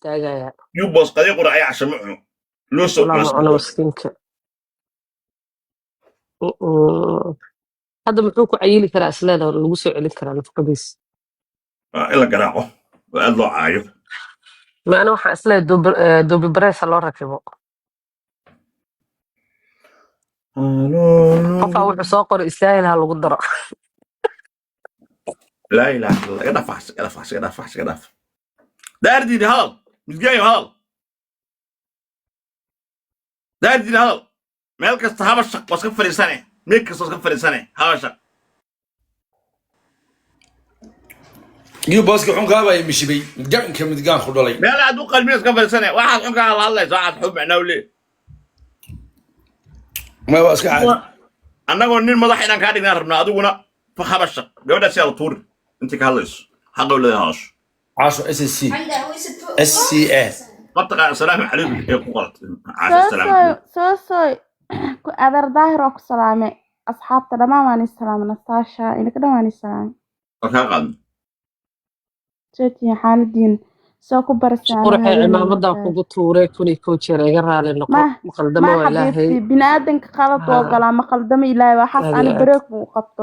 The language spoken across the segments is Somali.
Istaagayaa. Yubos qadiiq quracay casho ma cuno loo soo Walaa ma cuno maskiinka. Hadda muxuu ku cayili karaa isleeda lagu soo celin karaa nafaqadiisa? In la garaaco oo aad loo caayo. Ma ana waxaan isleeyahay duubi bareesa loo rakibo. Qofaa wuxuu soo qoray istaahil ha lagu daro. Laa ilaaha illa, iga dhaaf waxaas, iga dhaaf waxaas, iga dhaaf waxaas, iga dhaaf. Daardiini hadal, midgaayo hadal, daardiini hadal. Meel kasta haba shaq waa iska fadhiisane, meel kasta waa iska fadhiisane, haba shaq. Niyu booska xunkaabaa mishibay midgaanka midgaan ku dhalay. Meel aad u qalmiyo iska fadhiisane, waxaad xunkaa la hadlaysa, waxaad xun macnaa u leeyahay. Ma waa iska caadi. Annagoo nin madax inaan kaa dhignaan rabnaa, adiguna fa haba shaq gabadhaas yaa la tuuri intii ka hadlayso, xaqa u leedahay hadasho. Caasho s s c s c a. Qabta assalaamu calaykum ee ku qorat caasho assalaamu Soo calaykum. soo soo ku adeer Daahir oo ku salaamay, asxaabta dhammaan waan is salaamay, Nastaasha inaka dhan waan is salaamay. Waa kaa qaadna. Sootiin xaaladiin soo ku barasaan. Qurxee cimaamadan kugu tuuray 1001 jeer, iga raali noqo. Ma Maqaldamo ma waa ilaahay. Xabiibti, biniaadanka qalad oo galaa, ma qaldamo ilaahay, waxaas Aad ani iyo aad. Bareeg buu qabto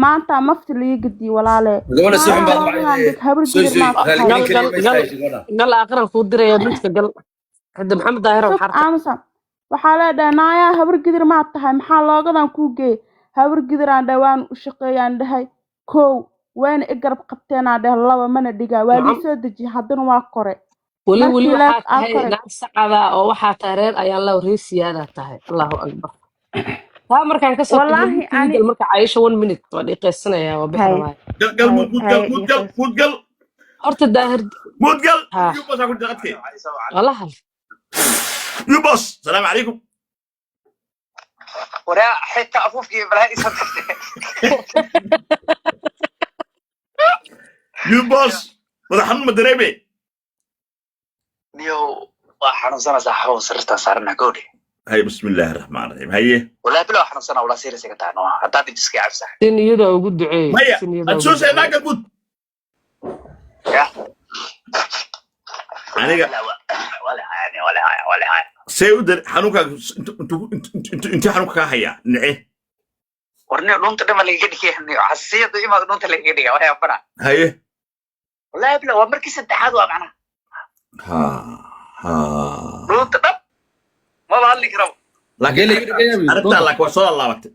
maanta mafti laga gediye walaale. Gabadha si xun baad Maahan dhig habar soy gidir soy maa raaligelin Gal tahay. kaliya gal ma gal istaahesho gabadha. Gal aaqiran kuu diraya midka gal hadda Maxamed Daahir Sug waxaa arka. Aamusa waxaa leedhahay, naayaa habar gidir maad tahay, maxaa loogadan kuu geey? Habar gidiraan dhahay, waan u shaqeeyaan dhahay, kow wayna i garab qabteenaan dhahay, laba mana dhigaa waa lii Nacam. soo dejiyay, haddana waa kore Weli weli markii leef waxaa aa tahay koray. Naag sacada oo waxaa tahay reer ayaan la reer siyaadaa tahay, allahu akbar. Taa markaan kasoo tagno Wallaahi midkii ani gal marka Caayisha one minute waa dhiiqaysanayaa, waa bixi hay rabaa. Gal gal hay muud muud gal hay muud gal dhiiqays. Muud gal. Horta Daahir. Muud gal. Ha. Yubos aa ku jira qadkee. Wala hal. Yubos, salaamu calaykum. Waraa xitaa afuufkii balaa isoo tagtay. Yubos, madax xanuun ma dareeme? Niyow waa xanuunsanaa saaxiibow, sariirtaan saarana gowdhe. Hay, bismi illaahi raxmaan raxiim, haye. Walaa bilo xanuunsanaa, walaa serious iga tahay noo haddaad iska cabsa. Si niyada ugu duceey. Maya. Si niyada Ad ugu soo duceey. seedaa gal muud. Ya. Aniga wala haya. See u dar xanuunkaaga intuu xanuunka kaa hayaa nice? War niyo dhunta dhama lagaga dhigay, niyo xasiyadu imaad dhunta lagaga dhiga waxay abana. Haye. Walaa bilo waa markii saddexaad, waa macnaha ha ha dhunta dhab maba hadli karaba. Lagee Laakiin laga dhigayaa wiil arrintaa doonta. Laakiin waa soo laabatay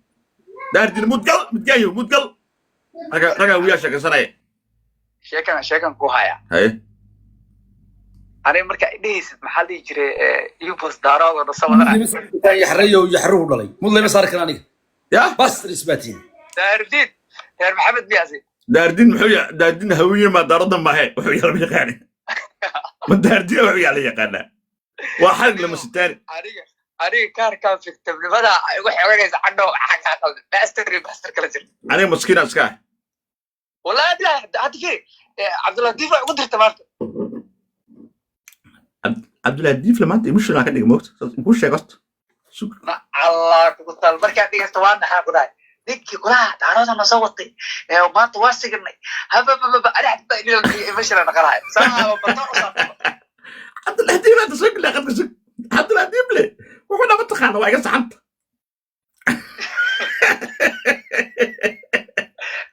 Daardiin. Muud gal, midgaayo muud gal, raga raga wiyaa sheekaysanaya. Sheekan sheekan ku haya. Haye. Aniga marka dhehaysid maxaa la dhihi jiray yubos daarood oo dhasa wadana. Yaxrayo yaxruhu dhalay mud lama saari kara aniga. Ya. Bastris baa tihin. Daardiin reer Maxamed miyaasi? Daardiin muxuu ya Daardiin hawiye ma daaradan maahe, wuxuu yala yaqaani ma Daardiin wuxuu yala yaqaanaa waa xarig lama sitaani. Aniga kaarkaan fiktabnimada igu xoganaysa cadho xagaa qaldan master iyo master kala jira. Aniga maskiina iska ah. Wallahi bilahi hadda fiiri Cabdullahi Diif waa igu dirta maanta. Cabdullahi Diifle maanta emotional ka dhiga moogta kuu sheeg horta. Sug. Ma Allah kugu tal markaad dhigaysto waa naxaa ku dhahay ninkii kulaha daarooda na soo watay maanta waa signay hababababa ani xataa emotional naqanahay saa bato u saarto. Cabdullahi Diifle hadda soo gilaa qadka, sug. Cabdullahi Diifle wuxuu dhama taqaana waa iga saxanta.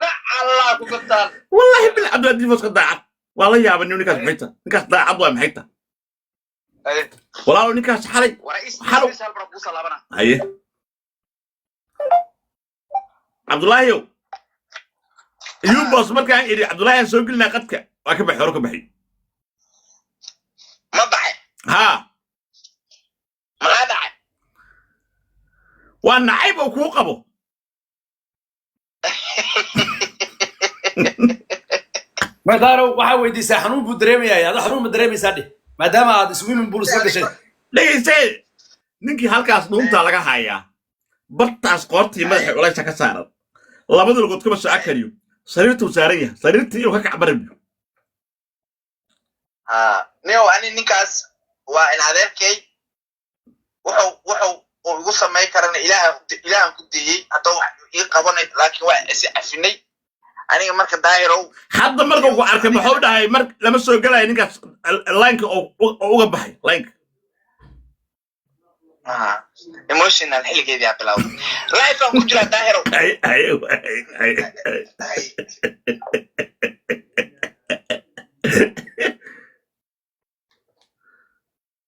Ma Allah kugu tal. Wallahi bil Cabdullahi Diifle iska daacad waa la yaaba ninkaas, maxay tahay ninkaas daacad waa maxay tahay walaalo ninkaas xalay xalow. Is hal mar kugu salaamana. Haye Cabdullaahiyow, yubos markaan idhi Cabdullaahi aan soo gelinaa qadka waa ka baxay, hore ka baxay. Ma baxay? Haa. Maxaa dhacay? Waa nacayb oo kuu qabo. Madaaro waxaa weydiisaa xanuun buu dareemayaa, ada xanuun ma dareemaysaa dheh maadaama aad swimming pool isla gashay. Dhegaysee, ninkii halkaas dhuuntaa laga hayaa, bartaas qoortii madaxa culaysa ka saaran, labada lugood kama soo akariyo, sariirtuu saaran yahay, sariirtii inuu ka kacbarabiyo. Ha niyow, ani ninkaas waa in adeerkay, wuxuu uu igu samayn karana ilaahan ku diiyey, haddaba wax ii qabanay, laakiin waa isi cafinay. Aniga marka Daahirow Hadda marka ku arkay muxuu dhahay? Mar lama soo gelaya ninkaas line-ka oo uga baxay line-ka. Ah, emotional xilligeedii aa bilowday. Live aan ku jiraa, Daahirow. Ay ay ay ay ay. Ay.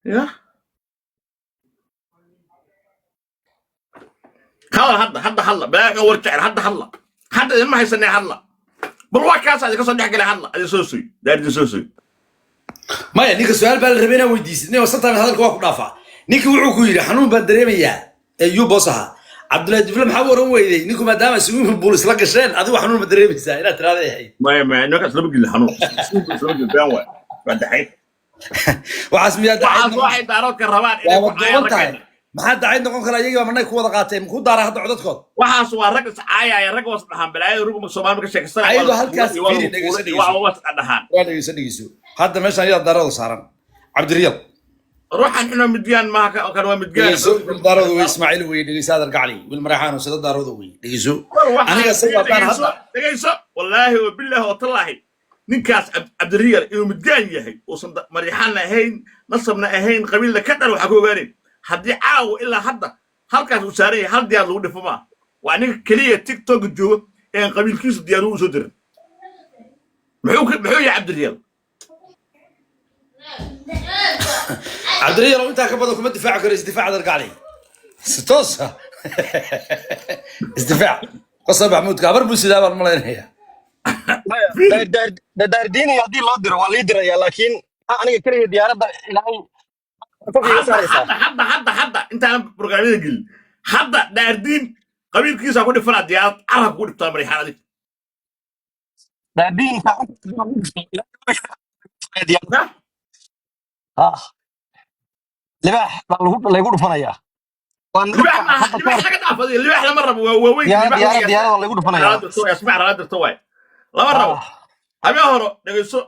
Ya hadal hadda, hadda hadla, balaaga war jecel, hadda hadla, hadda idinma haysanee hadla. Bal waa kaas idinka soo dhex galay. Hadla idin soo suy daar, idin soo suy. Maya, ninka su-aal baa la rabay inaa weydiisid. Nin sometimes hadalka waa ku dhaafaa. Ninki wuxuu ku yidhi xanuun baan dareemayaa ee yubos ahaa Cabdullahi Dufle. Maxaa u oran weyday ninku maadaama swimming pool isla gasheen, adigu xanuun ma dareemaysaa inaad tiraada ahayd? Maya maya, ninkaas lama gelin xanuun, lama gelin, been waay, waa daxay. Waxaas miyaa waxaas dacayd? Waxay daaroodka rabaan inay waaba ku caayaan duuban tahay. raggeena. Maxaa dacayd noqon kara? Iyagii baa manay ku wada qaateen, muxuu daaraa hadda codadkood? Waxaas waa rag iscaayaya, rag was dhahaan balaayada ruguma Soomaali ka sheekaysanaya. Ayadoo halkaas fiiri, dhegeyso, dhegeyso. Waa was dhahaan. Waa dhegeyso, dhegeyso. Hadda meeshaan iyadaa daarada saaran Cabdiriyad. Ruuxan inuu midgaan maaha, kan waa midgaan. Dhegeyso, wiil daarada wey, Ismaaciil wey. Dhegeyso, hadal gacli wiil maraxaan oo sida daarada wey. Dhegeyso. War waxaan aniga isaga haddaan dhegeyso hadda dhegeyso, wallaahi wa bilaahi wa tallaahi, ninkaas Cabdiriyal inuu midgaan yahay, uusan mariixaanna ahayn, nasabna ahayn, qabiilna ka dhal, waxaa ku ogaaneen haddii caawa ilaa hadda halkaas uu saaran yahay hal diyaar lagu dhifo maa. Waa ninka keliya TikTok jooga ee aan qabiilkiisu diyaar u soo dirin. Muxuu yahay Cabdiriyal? Cabdiriyal oo intaa ka badan kuma difaaci karo. Isdifaac, hadal gacli, si toosa isdifaac. Qosol Maxmuudka habar buu sidaa baan malaynayaa. Fiiri. Daardiinaya haddii loo diro waa lii diraya, laakiin aniga keliya diyaaradda Ilaahay korka iga hadda saaraysaa. Hadda intaanan barnaamijyada gelin, hadda Dhaardiin qabiilkiisa ku dhifanaa diyaarad carabka ku dhiftaa mariixaan adig. Daardiin Ha? ah libaax baa laygu dhufanayaa waan Libaax maaha. Hadda Libaax kahor laga dhaaf adiga, libaax lama rabo, waa waaweyn. diyaarad Libaax diyaarad diyaarad waa laygu dhufanayaa. Rala dirto waay, asmac rala dirto waay, lama rabo. Ah. Habeen horo dhegeyso,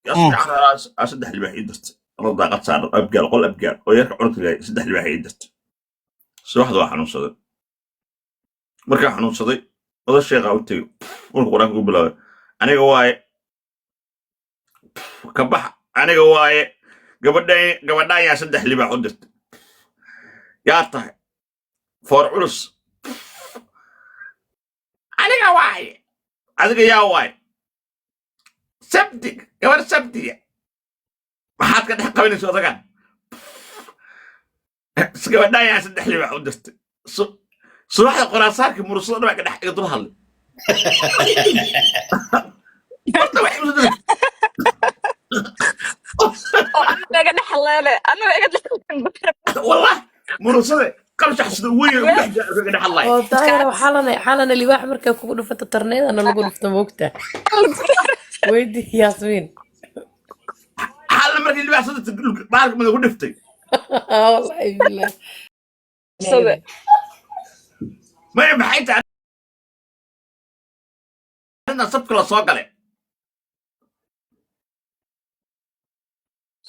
yasmac rala saddex libaax ii dirtay anoo daaqad saaran abgaal, qol abgaal oo yarka cunugta yahay, saddex libaax ii dirtay. Subaxda waa xanuunsaday. Markaa xanuunsaday oda sheeqa u tegey, markuu qur-aanka u bilaabay, aniga waaye ka bax, aniga waaye, gabadhan gabadhan yaa saddex libaax u dirtay, yaa tahay foor culus, aniga waaye, adiga yaa waaye, sabdi gabar sabdiya maxaad ka dhex qabanaysa odagan, gabadhan yaa saddex libaax u dirtay. Subaxda qoraasaarka murusada dhan baa ka dhex iga dul hadlay. Horta wax igu soo diray. Oo anaga iga dhexleele, anaga iga dhexleele. Wallah murusade qabshax sida weyn ugu dhex jira iga dhex hadlay. Oo Daahir, xalana xalana libaax markaa kugu dhufata tarneedana lagu dhufto, moogta weydii Yaasmiin. Xalna markii libaax soo dirtay dhulka baalka madax ku dhiftay. Wallahi billah. Sade. Maya, maxay tahay arrintan sabka la soo galay?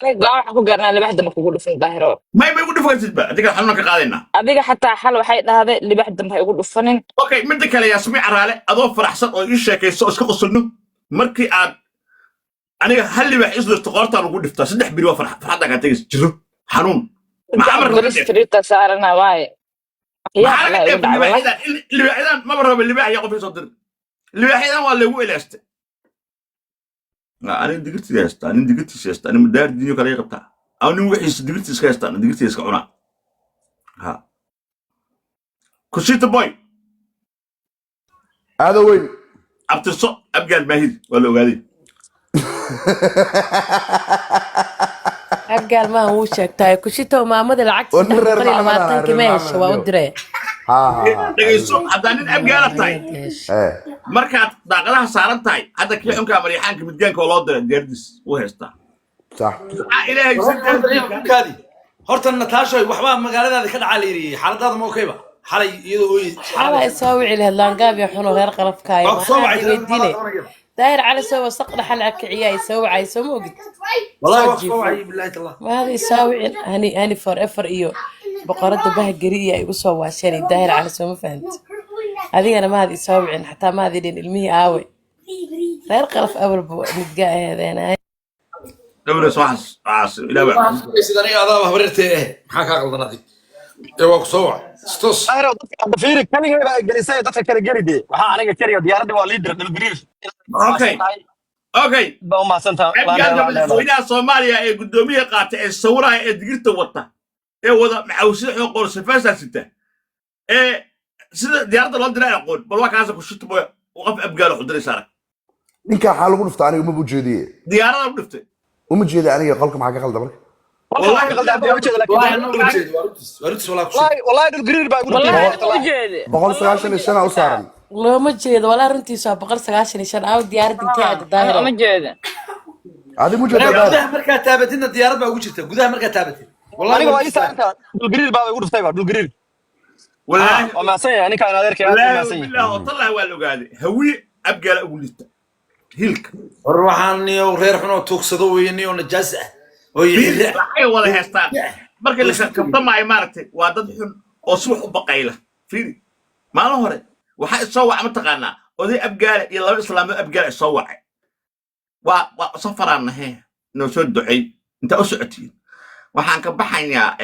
Aniga go'aan waxaan ku gaarnaa libaax dambe kugu dhufan, Daahiro. May may ugu dhufaysid ba adiga, xanuunka ka qaadaynaa. Adiga xataa xal waxay dhahday libaax dambe ha igu dhufanin. Okay, midda kale, Yaasmiin Caraale, adoo faraxsan oo ii sheekayso oo iska qosolno, markii aad aniga hal libaax is dirto qoortaa lagu dhiftaa 3 beri, waa farxadda kaa tegaysa, jiro xanuun maxaa marka laga Baris dheef? fariirta saarana waaye. Maxaa Waxyaab laga allah igu dheef? dhacay wallahi. Libaaxyadan libaaxyadan maba rabo, libaax yaa qof ii soo dirin, libaaxyadan waa lagu eleestay. Aniga digirtiisa haystaa, nin digirtiisa haystaa, nin madaar diinyo kale ii qabtaa, ama nin wixiisa digirtiisa iska haystaa, nin digirtiisa iska cunaa. Ha Kushita boy. Aada weyn. Abtirso abgaal maahid waa la ogaaday. Abgaal maaha, wuu sheegtaay Kushito maamada lacagta Oo nin saddex reer boqol iyo Macmar ah, labaatankii reer ma Macmar hesho waa u niyow. diray. Ha ha ha. Dhegayso, haddaa nin abgaala tahay Eh. markaad daaqadaha saaran tahay, hadda kii xunkaa maryaxaanka midgaanka oo loo diray diyaaradiis wuu haystaa. Sax. Maxaa ilaahay si Kaadi horta Nataashoy, waxbaa magaaladaada ka dhacaa la yidhi. Xaaladaada ma okayba xalay iyadoo ooyi? Xalay soo wici lahayd laangaab iyo xuno reer qalafkaayo. Waa ku soo maanaa wacay telefoon weydiine. maada qabanaya. Daahir Cali soo wasaq dhaxal kiciya ay soo wacay, soo ma ogid? Wallahi Soo waa ku soo jiifo. wacay, billahi tallah. Maada isoo wicin, hani hani forever iyo boqorada bahgeri iyo ay igu soo waasheen. Daahir Cali soo ma fahanti adigana maad isoo wicin, xataa maad idhin ilmihii aawe. Reer Qalaf awalba midga aheedeen. Dhowres waxaas waxaas ilaah baa. Waxaad sugaysid aniga adaaba habaryartee eh, maxaa kaa qaldan adig ee waa ku soo wacay istus. Daahiro, dadka hadda fiiri, keligay baa gelisay, dadka kale geli dee. Waxaa aniga keliya diyaaradda waa liidir dhulgariir. Okay, okay. Baa u mahadsantaha. Abgaalka madaxweynaha Soomaaliya ee guddoomiyaha qaata ee sawiraha ee digirta wata ee wada macawsida xoo qorsafaasaa sita ee sida diyaaradda loo diray aqoon, bal waa kaasa ku shita boy qof Abgaalo xudiray saara. Ninka waxaa lagu dhufta aniga uma ujeediye. Diyaarada u dhiftay. Uma jeedi aniga, qolka maxaa ka qalda marka? Wallahi. Wallahi anna uma jeedo, waa runtiis, waa runtiis, walaa ku shid. Wallahi dhulgariir baa igu dhuftay. Wallahi uma jeedi. 195 u saaran. Looma jeedo walaa, runtiisu waa 195. Aaw diyaaradda intee aada, Daahiro? Uma jeedi. Adi mu jeeda, Daahir? Gudaha markaa taabatidna diyaarad baa ugu jirta, gudaha markaa taabatid, wallahi. Aniga waa waa ii runtiis. saarantaa, dhulgariir baa igu dhuftay, baa dhulgariir. Wallaahi. Waa mahadsan yahay ninkaan adeerkay, aad buu wallaahi. mahadsan yahay. Billaah oo tallahi waa la ogaaday, Hawiye Abgaala ugu liita hilka. War waxaan niyo reer xun oo tuugsado weeye niyo, najaas ah oo yixirre ah. Lacagay wada heestaan marka la kabtamaayo, maaragtay, waa dad xun oo si wax u baqayla. Fiiri, maalin hore waxaa isoo waca, mataqaanaa, oday Abgaala iyo laba islaamood Abgaala isoo wacay. Waa safaraan nahe, noo soo ducay. Intaa u socotiin waxaan ka baxayaa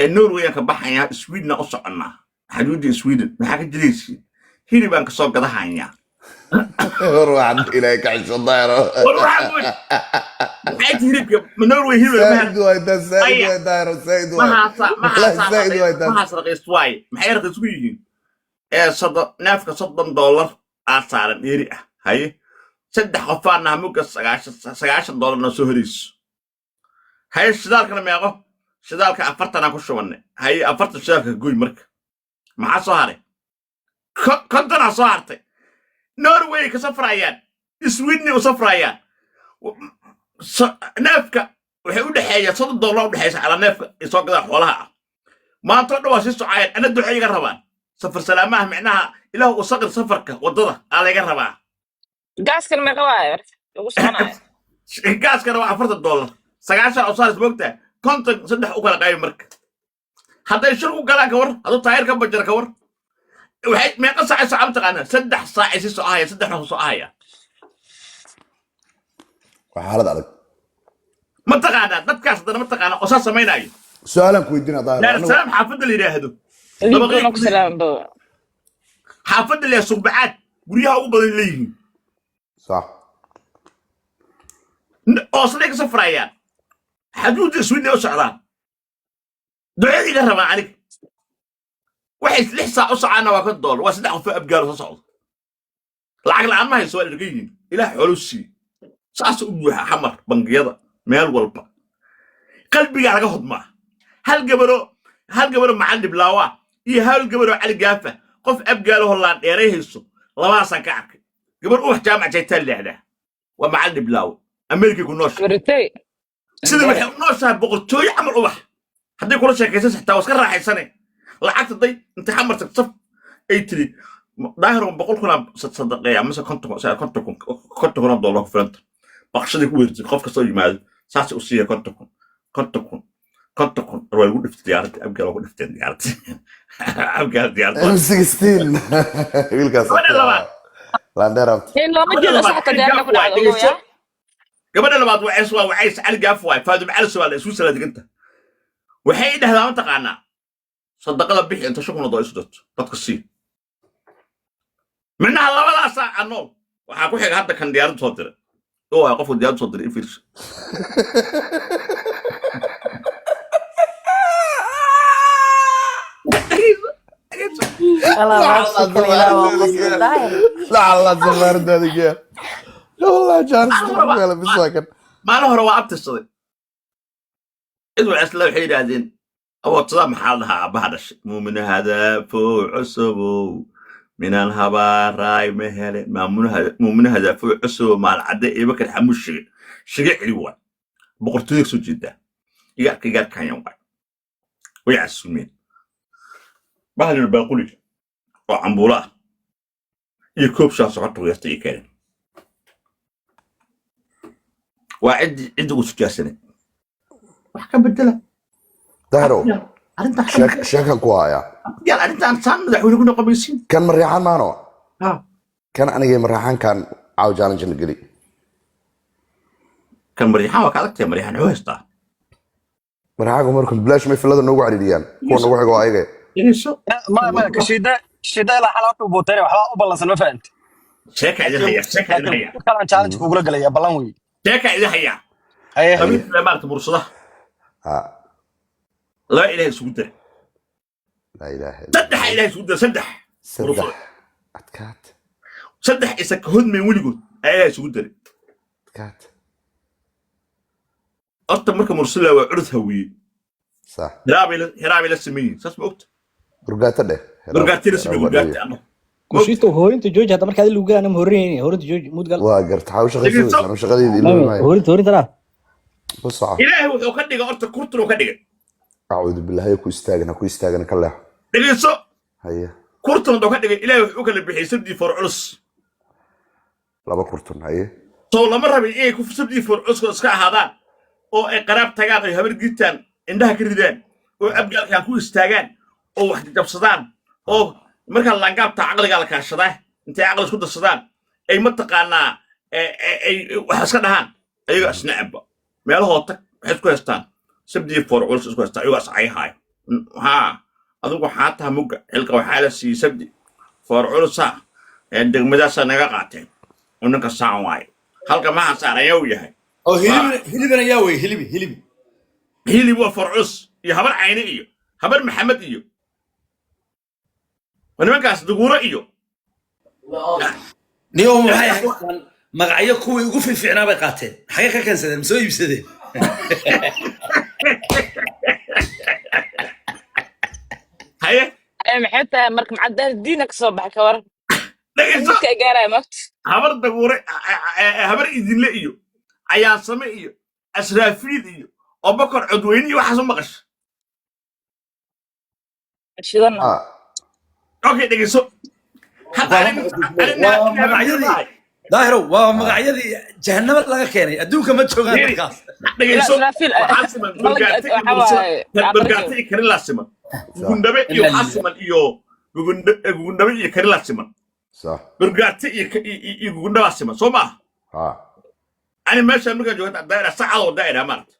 Norway aan ka baxayaa, Sweden u soconnaa, xaduudda Sweden maxaa ka jiraysiin, hilibaan kasoo gadahayaa. War waxaan ilaahay ka xisho, Daahiro. War waxaan ku maxay tahay hilibka ma Norway hilib lama Zaaid waay taas, zaaid. Maya. Waay Daahiro, zaaid waay. Mahaasa. Wallahi zaaid waay taas. Mahaas raqiis waaye, maxay raqiis ku yihiin? Ee 30 neefka $30 aa saaran dheeri ah. Haye, saddex qofaa naha, mugga $90 noo soo horeyso. Haye, shidaalkana meeqo? Shidaalka 40 aan ku shubanay. Haye, 40 shidaalka goy, marka maxaa soo haray? 50 aa soo hartay. Norway ka safrayaan, Sweden u safrayaan. Neefka waxay u dhexeeya $30 u dhexeysa calaa neefka ay soo gadaan xoolaha ah. Maanta o dhan waa sii socayaan, ana duco iga rabaan, safar salaamaha, micnaha ilaah u saqir safarka waddada aa layga rabaa. Gaaskan meeqa waaye marka lagu soconayo? Gaaskana waa $40, 90 oo saaris moogtaa, 50 saddex u kala qaybi. Marka hadday shir ku galaan ka war, hadduu taayir ka bajar ka war, waxay meeqa saacay socaa mataqaanaa? 3 saacay sii socahaya, saddexna ku socahaya. Waa xaalad adag. Ma taqaanaa dadkaas haddana, ma taqaanaa oo saa samaynayo? Su-aalaan ku weydiina, Daahiro. Daar Salaam xaafadda la yidhaahdo. Liibdoona ku salaam bo. Xaafadda la yidhaahdo Suqbacaad guryaha ugu badan leeyihiin. Sax. Oo siday ka safrayaan, xaduudda Sweden u socdaan, ducada iga rabaa aniga. Waxay 6 saac u socaana waa $50, waa saddex qof oo Abgaalo soo socdo, lacag la'aan ma hayso, waa dhergan yihiin, ilaah xoolu siiye, saas u buuxa Xamar bangiyada meel walba, qalbigaa laga hodmaa. Hal gabaro Macalin Dhiblaawa iyo hal gabaroo Cali Gaafa, qof Abgaalo hollaan dheeray hayso, labadaasaan ka arkay. Gabar Ubax Jaamac Jaytaan leexdaa waa Macalin Dhiblaawo, Amerikay ku noosha. Baritay. Sida waxay u nooshahay boqortooyo camal. Ubax hadday kula sheekaysan xitaa waa iska raaxaysane. Lacagta day intay Xamar tagto saf ay tiri, Daahir, 100,000 sadaqeeya mise 50,000, $50,000 ku filanta baqshadii ku weertay. Qof kastoo yimaado saasay u siiya 50,000, 50,000, 50,000. Waa lagu dhiftay diyaaradda Abgaal, waa ku dhifteen diyaaradda Abgaal diyaaradda. M16 wiilkaas. Gabadha labaad. Landheer abti. In looma Gabadha jeedo labaad saxta Cali diyaaradda Gaaf ku waay, dhacdo dhegeyso. ya. Gabadha labaad wacays, waa wacays Cali Gaaf waay, Faadum Cali waa la isku sala diganta. Waxay dhahdaa, mataqaanaa, sadaqada bixi inta $5,000 isu darto dadka sii. Micnaha labadaasaa anool waxaa ku xiga hadda kan diyaaradda soo diray oo waa qofku diyaaradda soo diray, i fiirso. Allah waa kale ilaa waa qosla, Daahir. Lacala safaaradaada geer, wallahi jaanis ku hela bisaakan. Maalin hore waa abtirsaday cid wacisla, waxay yidhaahdeen awoodsadaa, maxaa la dhahaa aabbaha dhashay muuminahadaafo cusubow minaan habaaraay ma hele muuminahadaafo cusubow maalcadde ibakar xamuud shige shige celi waay, boqortooyada kasoo jeedaa, igaarka igaarkayan waay. Way casuumeen bahalil baaquli oo cambuulo ah iyo koob shaa socoto weerta iyo keeneen. Waa ciddii cidda ugu sujaarsaneed wax ka bedela. Dahirow. Arrinta wax ka bedela. Sheekan ku haya. Yaal arrintaan saan madaxweyne ku noqomaysiin. Kan Mariixaan maano. Ha. Kan anigay maraxaankan caaw challenge na geli. Kan Mariixaan waa ka adagtahay. Mariixaan wuxuu haystaa. Maraxaanku marka bilaash may filada noogu cariiriyaan kuwa nagu xigo ayaga. Dhegeyso. Ma kashiida shida ilaa xalaa wuxuu bootayna waxba u ballansan, ma fahanti? Sheeka idin haya, sheeka idin haya. Kalaan challenge kugula galaya, ballan wey. Sheeka idin haya. Haye. Qabiilka maarata Mursadaha Ha. laba Ilahay isugu dara. Laa ilaaha illa. Saddexa Ilahay isugu dara, saddex. Saddex. Mursada. Adkaat. Saddex isa ka hodmayn weligood ayaa Ilahay isugu daray. Adkaat. Horta marka Mursala waa curud Hawiye. Sax. Hiraabay la sameeyiin, saas ma ogta? Gurgaata dheh. Gurgaatay la sameeyey, gurgaatay annagu. Kushiito, hoorinta jooji hadda marka adiga lagu galaa nama horinayni, hoorinta jooji mudgal. Waa garta, xaa u shaqaysanaysaa? Anu shaqadayda iloobi maayo. Hoorinta, hoorinta laa. Ku soco. Ilaahay wuxuu ka dhigay horta kurtun uu ka dhigay. Acuudu billahi, ku istaagin, ha ku istaagin, ka leexo. Dhegeyso. Haye. Kurtun wuxuu ka dhigay, Ilaahay wuxuu kala bixiyey sabdii for culus. Laba kurtun, haye. Soo lama rabin inay ku sabdii for culuska iska ahaadaan oo ay qaraab tagaan, ay habar giirtaan indhaha ka ridaan, oo abgaalkaan ku istaagaan, oo wax jabsadaan, oo markaa laangaabta caqligaa la kaashadaa, intay caqli isku darsadaan ay mataqaanaa ay wax iska dhahaan ayaga isnacabba meelahoo tag waxay isku haystaan, sabdii for culus isku haystaan, ayagoo iscayhaayo. Haa, adigu waxaa taha mugga xilka waxaa la siiyey sabdi for culusa degmadaasaa naga qaateen oo ninka saan waayo halka maha saaran uu yahay. Oo hilibina, hilibina yaa wey, hilibi, hilibi? Hilib waa for culus iyo habar Cayne iyo habar Maxamed iyo waa nimankaas Duguuro iyo. Niyo, waxay haystaan magacyo kuwii ugu fiificnaa bay qaateen. Xagee ka keensadeen? Ma soo iibsadeen? Haye. Maxay tahay marka macadaan diina kasoo baxay, ka waran? Dhegeyso. Midka ay gaaraya maogta. Habar Daguure, habar Idinle iyo Ayaansame iyo Asraafiil iyo Obakor Codweyne iyo waxaas u maqasha. Shidana. Ha. Okay, dhegeyso hadda. Waa magacyadii, Daahirow, waa magacyadii jahanamo laga keenay, adduunka ma joogaan Yeri. dadkaas. Dhegeyso. Israafiil, waxaa siman malag Gurgaate iyo waxa Mursada. waaye. Gurgaate iyo Karilaa siman, Gugundhabe iyo waxaa siman iyo Gugundhabe iyo Karilaa siman. Sax. Gurgaate iyo iyo Gugundhabaa siman, soo maaha? Ha. Ani meeshaan markaan joogta daa'ira sacadoo daa'ira maarata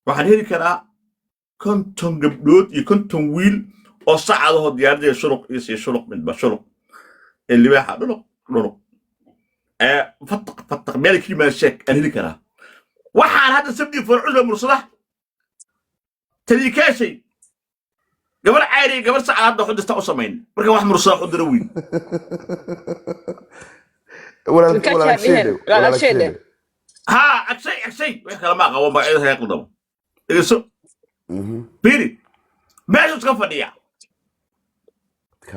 waxaan heli karaa 50 gabdhood iyo 50 wiil oo sacadahoo diyaaradaya shuluq iyo sii shuluq midba shuluq ee libaaxa dhuluq dhuluq ee fataq fataq meel ka yimaada sheeg aan heli karaa. Waxaan hadda sabdii farcusla Mursada tadikaashay gabar Cayri iyo gabar sacad hadda xudista u samayn marka wax Mursada xudira wiil. Walaal. Tilkaashaa Walaal. dheheen, Sheede. walaal. Walaal. Sheede. Sheede. Haa, agshay agshay wax kale ma qabo, magacyada kaga qaldamo. Dhegeyso. Fiiri, meeshu iska fadhiya.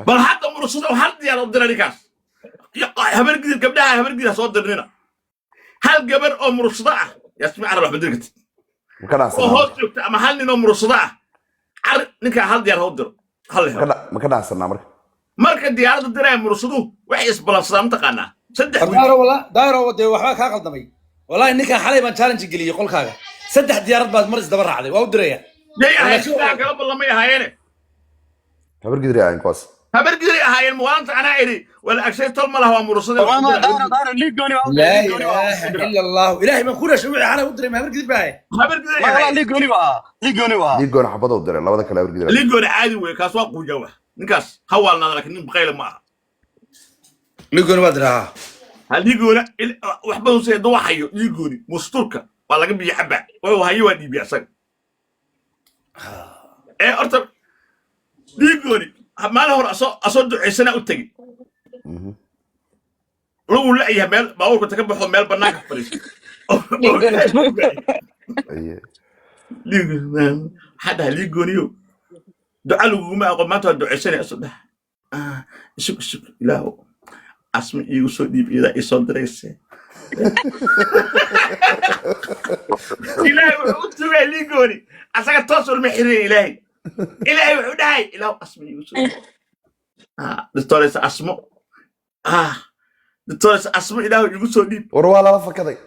Bal hadda Mursada hal diyaar u dira ninkaas. Habar Gidir, gabdhaha habar Gidir ha soo dirnina. Hal gabar oo Mursada ah, Yaasmin Carab, wax ma diri kartid. Ma ka oo dhacsanaa? Hoos joogta ama hal nin oo Mursada ah, car ninkaa hal diyaar ha u diro, hal helo. Ma ka dhacsanaa marka? Marka diyaaradda diraya Mursaduhu waxay isbalansadaan mataqaanaa 3 wiil. Daahiro, wala Daahiro, dee waxbaa kaa qaldamay wallahi. Ninkan xalay baan challenge geliyey qolkaaga, saddex diyaarad baad mar isdaba raacday, waa u diraya. Yay ahayd? Sidaa kala ballamay ahaayeene. Habar Gidri ahayn kuwaas. Habar Gidiray ahaayeen muwaanta anaa idhi wala agshay tol ma laha waa Mursada. Daaro, Daaro, liigooni baa u laa diray, liigooni baa ilaaha u diray. ila Allahu, Ilaahay baan ku dhashay, wixii xalay u diray ma habar Gidib baa ahay? Habar Gidiray Ma walaa ahaayeen. Liigooni baa ahaa, liigooni baa ahaa. Liigoona xabada u diray, labada kale habar Gidri. Ligoona caadi wey, kaas waa quuja wax ninkaas ha waalnaada, laakiin nin baqayla ma aha. Nigooni waa diraa. Ligoona wax badan se duu hayo ligooni musturka waa laga biyo cabaa, wuxuu hayo waa dhiibiya asaga. Ee horta ligooni maalin hore asoo ducaysanaa u tegi lagu la'yahay meel baabuurka ta ka baxo, meel banaanka fadhiisto. Aye. Maxaa dhaha liigooniyo, duca laguguma aqoon, maanta waa ducaysanaya, asoo dhaha, "Ah, isug isug, Ilaahu Asmi iigu soo dhiib, iyadaa ii soo dirayse." Ilaahay wuxuu u tugay liigooni asaga toos ulma xiriir Ilaahay. Ilaahay wuxuu dhahay, Ilaahu Asmi iigu soo dhiib. Ah, doctoresa Asmo, ah, doctoresa Asmo, Ilaahu iigu soo dhiib. War waa lala fakaday.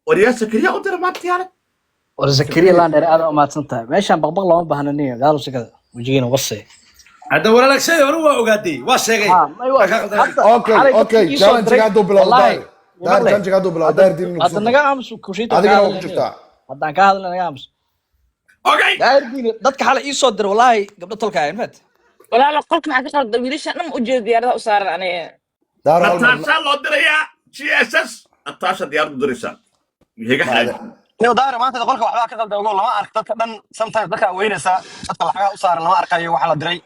Waryaa, Sakariya u dira maanta diyaarad. War Zakariya Lander, aad u mahadsan tahay. Meeshaan baqbaq looma baahna niyo gaalo sikada wejigiina wasay. Hadda walaalaagshay hore waa ogaaday, waa sheegay. Ha, may waa Waa kaa qaldanay. hadda Okay, xalay dadkii okay, ii soo challenge diray hadduu bilowdo wallaahi Daahir. Daahir, maqle challenge hadduu bilowdo hadda Daahir diin hadda naga aamus kushiita kaa adigana waa ku hadlaynayo jirtaa. Haddaan kaa hadlay naga aamus. Okay. Daahir diini dadka xalay ii soo diray wallaahi gabdho tolka ahayn fahat. Walaalo, qolka maxaa ka qalda? Wiilasha dhan u jeeda diyaaradaha u saaran aniga. Daahir, hal mar. Nataasha loo dirayaa GSS, Nataasha diyaaradu diraysaa higa xidhay. Niyo Daahir, maanta qolka waxbaa ka qaldan, ogow. Lama ark dadka dhan. Sometimes dadka weynaysaa, dadka lacagaha u saaran lama arkayo waxa la diray.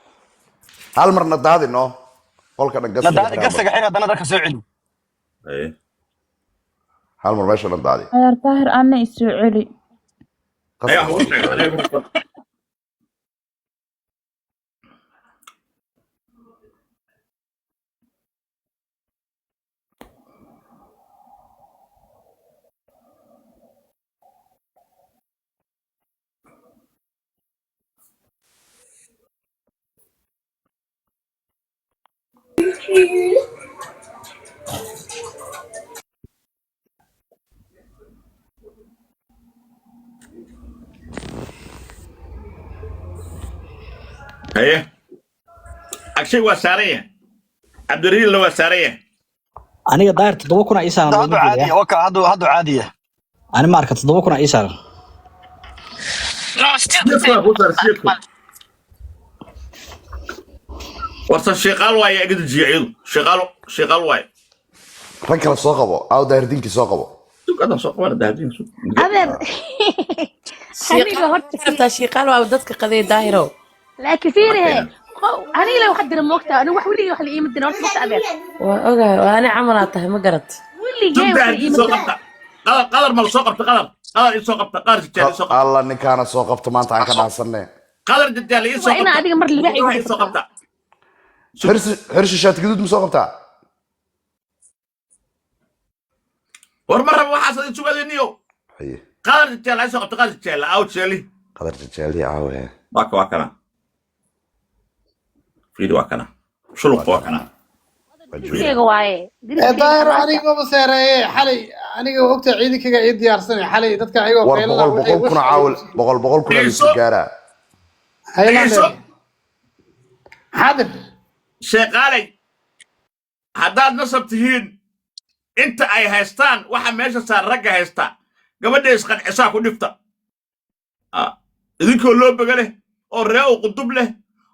Hal marna daadi no qolka dhan Na gastiga daadi xidhan bar. Gasaga xir, haddana dadka soo celi. Haye. Hal mar meesha dhan daadi. Ciyaar Daahir, anna isoo celi. Ayaa Qasab. ugu sheegay aniga. Haye, Agshay waa saaran yahay, Cabdiriilna waa saaran yahay. Aniga Daahir 7,000 aa ii saaran. Hadda Looma hadduu jeeda. caadiya waka, hadduu caadiya. Ani ma arka, 7,000 aa ii saaran. No, still the Sideed kun same. aa kuu saaran, 8,000. Warta shiiqaal waaye, iga dejiya iyadu, shiiqaal, shiiqaal waaye. Rag kale soo qabo aw, Daahir diinkii soo qabo. Sugadan soo qabana dahabdiin sug. Adeer, aniga Shiiqaal horta rabtaa? Shiiqaal waa dadka qaday, Daahirow. Laakiin fiirihe, Markayna aniga la wax dira moogta, aniga wax weligay wax la iima dirin horta moogta, adeer. Waa ogahay, waa ani camalaa tahay, ma garat? Weligay sug wax la dahabdiin iima soo dirin. qabta. Qadar, qadar ma la soo qabta? Qadar, qadar ii soo qabta, qadar jajaal ii soo qabta. Alla, ninkaana soo qabto maanta aan ka dhaansanne. Qadar jajaal ii soo Waa inaa qabta. adiga mar libaax igu Waxa ii soo dhuftaa. qabta. Sug. Xirsi, Xirsi shaati gaduud ma soo qabtaa? War ma rabo waxaas idin sugaadiniyo. Haye. Qadar jajaal ii soo qabta, qadar jajaal aw jeeli. Qadar jajaaliya caawe. Waa ka, waa kana, fiiri, waa kana shuluq, waa kana. Waa jooga. Deriskeyga waaye, deriskeyga Daahir maanta. Aniga ma seereeye xalay, aniga ogta ciidankayga ii diyaarsanay xalay dadka ayagoo War qaylana boqol waxay boqol wish kuna caawil, 100,000 kuna Dhegeyso. laysu gaaraa. haylaan. Dhegeyso. Dheer xaadir. Sheeqaalay, haddaad nasab tihiin, inta ay haystaan waxa meesha saar ragga haysta, gabadha isqancisaa ku dhifta. Idinkoo loo boga leh oo reew qudub leh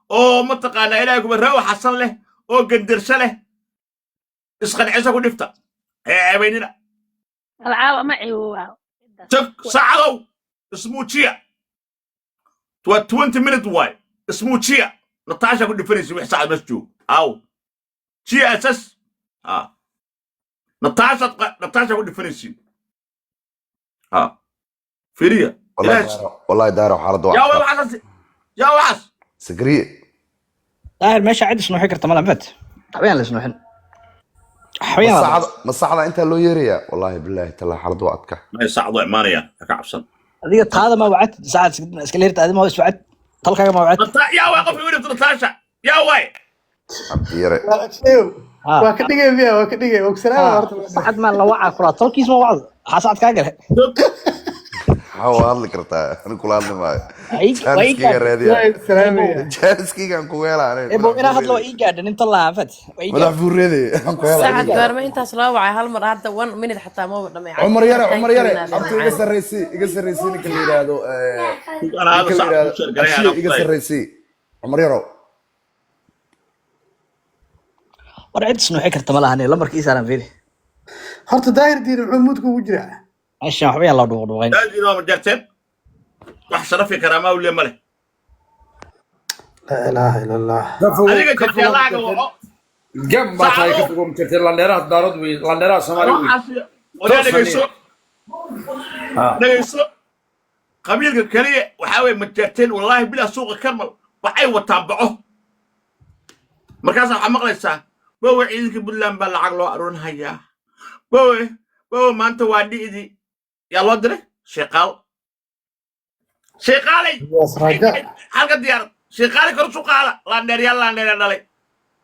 oo mataqaanaa ilaahay kuma reew xasan leh oo gandirsho leh, isqancisa ku dhifta ee ceebaynina. Alcaawa ma ciwowa. Tag saacadow, ismuujiya, waa 20 minute waay, ismuujiya. Nataasha ku dhifanaysa wix saacad meesha joogo aw GSS. Nataasha, Nataasha ku dhifanaysiin ha fiiriya. Wallahi ilaahay Daahir, wallahi Daahir, xaaladda waa yaa way adkaa. Waxaas yaa waxaas. Sakriye. Daahir, meesha cid isnuuxi karta mala mafat, waxbayaan la isnuuxin, waxbayaan la Masaxda, masaxda intaa loo yeerayaa, wallahi billahi tala, xaaladda waa adkaa. May saacadu imaanayaan, ha ka cabsan. Adiga taada ma wacad saacad iska leerta, adiga ma iswacad, talkaaga ma wacad. Yaa waay qofka igu dhifta Nataasha, yaa waay. Cabdiyare. Waa ha waa ka dhigay miya? Waa ka dhigay ogsanaama ha horta. Sacad ma la wacaa kula talkiis ma wacdo, waxaa sacad kaa gale. Maxaa waa hadli kartaa? Ani kula hadli maayo. Waa ii Jaaniskeyga gaadhay. raadiya. Waa salaamaya. Ebow. Jaaniskeygaan kugu helaa aniga. Ebow, Madax inaa hadla waa buureede. ii gaadhay nin tal lahaa fat, waa ii Madax gaadhay. buureede aan ku helaa Saacad aniga. goorma intaas loo wacay? Hal mar hadda one minute xataa maba dhamay. Cumar yare, Thank Cumar you yare, inaad abti iga macaan. sarreysii, iga sarreysii ninka la yidhaahdo Anaa ninka hada la saacad yidhaahdo kuu sheergalay Agshiye anaa iga ku tahay. sarreysii, Cumar yarow. War cid isnuuxi karta ma lahan, lambarka ii saaran fiiri. Horta Daahir diin muxuu muudka ugu jiraa? Meeshan waxbayaan la dhuuqdhuuqayn. Daadiina waa majarteen, wax sharafi karaamaa u le ma leh. Laa ilaaha ila Allah. Ka fogow, Adiga ka fogow jajaalaaga majarteen. waco. Gam baa tahay, ka Saacadow fogow majarteen, landheeraha daarood wey, landheeraha Soomaali wey. Waxaas wadaa. Toos Dhegeyso. fadhiya ha. Dhegeyso, qabiilka kaliya waxaa weeye majarteen, wallaahi bilaa suuqa Karmal waxay wataan baco. Markaasaa waxaa maqlaysaa, bowe ciidanka Puntland baa lacag loo aruurin hayaa, bowe, bowe maanta waa dhi'dii yaa loo diray sheeqaal, sheeqaalay. Yes, raja. Halka diyaarad sheeqaalay kor isu qaada, laandheeryaal, laandheerya dhalay.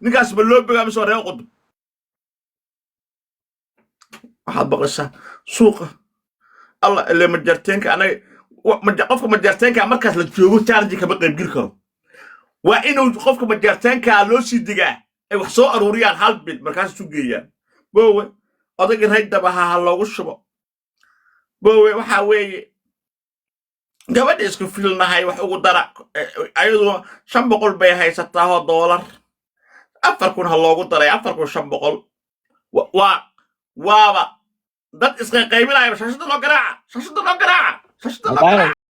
Ninkaas ma loo bogaa mise waa reer qudub? Waxaad maqlaysaa suuqa alla ile majarteenka anaga qofka majarteenka markaas la joogo challenge kama qaybgeli karo. Waa inuu qofka majaartaankaa loo sii digaa, ay wax soo aruuriyaan hal bil, markaas isu geeyaan. Boowe, odagii raydabaha ha loogu shubo. Boowe, waxaa weeye gabadha isku filnahay wax ugu dara. Ayadu 500 bay haysataa oo doolar, 4000 ha loogu daray, 4500. Waa waaba dad isqayqaybinaya. Shashada noo garaaca, shashada noo garaaca, shashada noo garaaca.